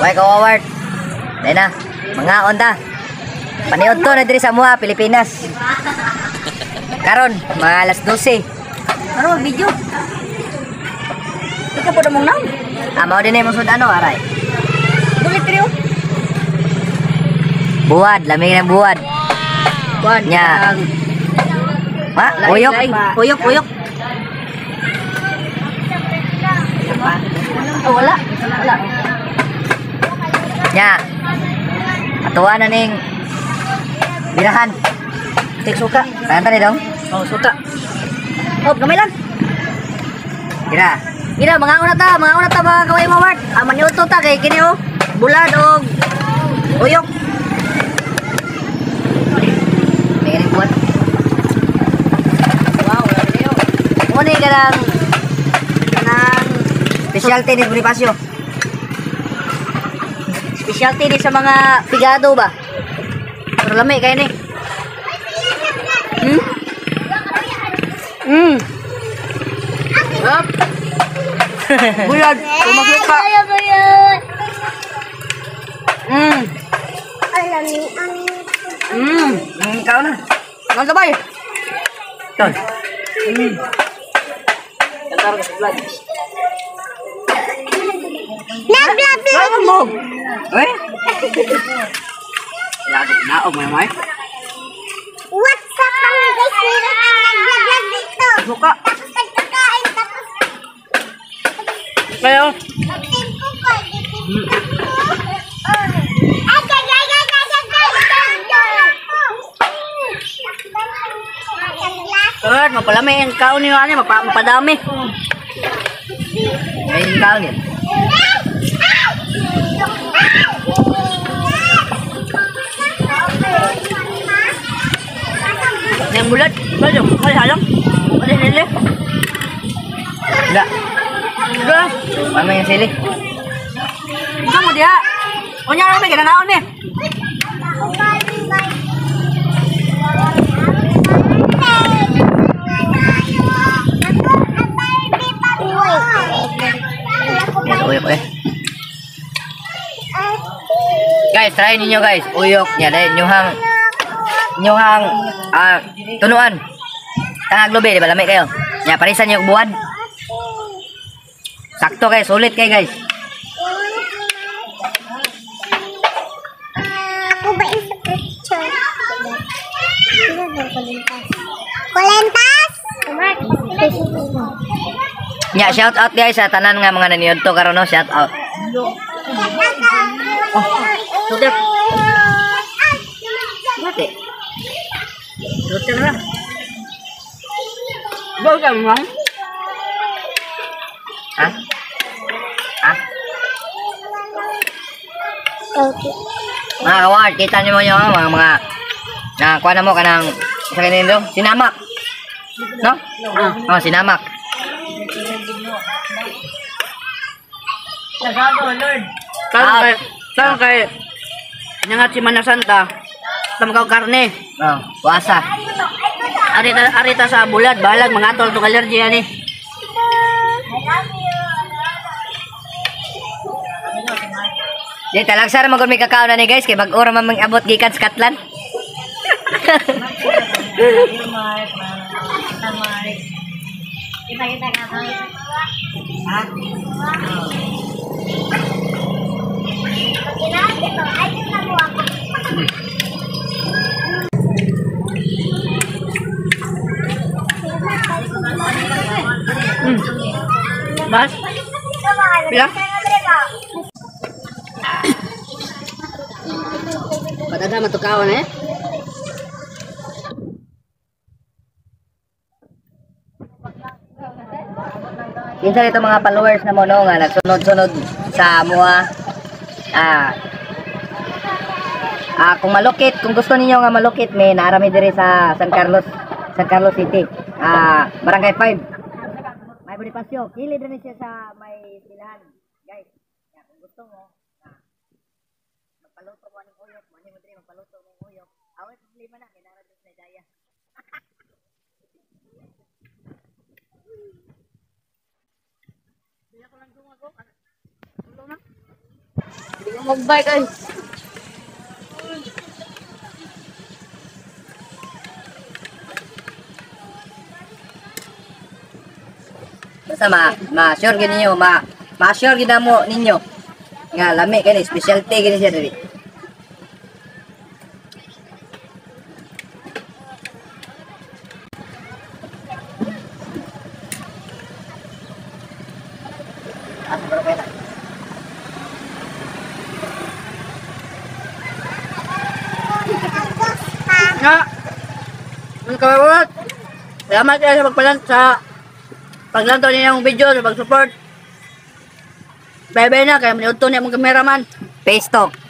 Way ka-award. Dahil na, mga onda. Paniod to na diri sa Mua, Pilipinas. Karon, mga alas 12. Ano video? Ikaw po na mong naon. Ah, mao din na yung ano, aray. Bulit trio. Buwad, lamig ng buwad. Buwad. Nya. Ha? Uyok. Uyok, uyok. Oh, wala. Wala. Nya. Atuwa na ning birahan. Tek suka. Tantan ni dong. Oh, suka. Oh, gamay lang. Gira. Gira, mga una ta, mga kaway mo, Mark. Ah, maniuto ta kay kini oh. Bulad og uyok. May ganing buwad. Wow, lami oh. Mo ni kanang kanang Specialty ni Bonifacio. Specialty ni sa mga pigado ba? Pero lami kay ni. Hmm? Mm. Up. Bulad, kumasuka. Mm. Mm. Ikaw na. Ang sabay. Tol. Mm. Kantar ko sa vlog. Nag-vlog mo. Eh? Lagi naog may may. What's up mga guys? Meron ang nag-vlog dito. Suka. Tapos nagkakain, tapos Kayo. nagtimpo ko. Nagtimpo ko. Ay, ay, ay, ay, ay, ay, ay, ay, Lord, mapalami ang kaon niyo ani, mapadami. May ikaw niya. Yang bulat, bulat, bulat halang. Bulat sili. Wala. Wala. Mama yung sili. Ikaw mo diha. Unya ra may ginanaon ni. Yan, uyok eh. Guys, try ninyo guys. Uyok niya dahil nyuhang tunuan. Tangag lubi, di ba lami kayo? Nya parisan niyo buwad. Sakto guys, sulit kay guys. Ako ba isa picture? Kulentas? Nya shout out guys sa tanan nga mga naniudto karon no, shout out. Oh, sudah. Mati. Sudah na. Go ka mo. Ha? Ha? Okay. Mga kaward, kita niyo mo yung mga na kuha na mo kanang sa kanino sinamak. No? Oh, sinamak. Karon kay nyangat si Mana Santa. Tamkaw karne. Oh, puasa. Arita sa bulad, balag mga atol tong allergy ani. Di talagsa ra man gud may kakao na ni guys kay bag-o ra man mang abot gikan Scotland. Bas? Pila? Padaga matukawan eh. Minsan ito mga followers na mo no nga nagsunod-sunod sa mua. Kung malukit, kung gusto ninyo nga malukit, may naarami diri sa San Carlos City. Barangay 5. May Bonifacio, kilid rin siya sa may silahan. Guys, kung gusto mo magpaluto mo aning uyok, mo diri magpaluto mo uyok. Away problema na kay nara diri sa Daya. Magbike ay. Basta ma sure gid ninyo, ma sure gid na mo ninyo nga lami kini, specialty gini siya diri. Asa ba kwenta? Nga. Mga kababat. Salamat kayo sa pagpalan sa paglantaw niya yung video, sa pag-support. Bye-bye na, kaya maniudto niya mong cameraman. Face talk.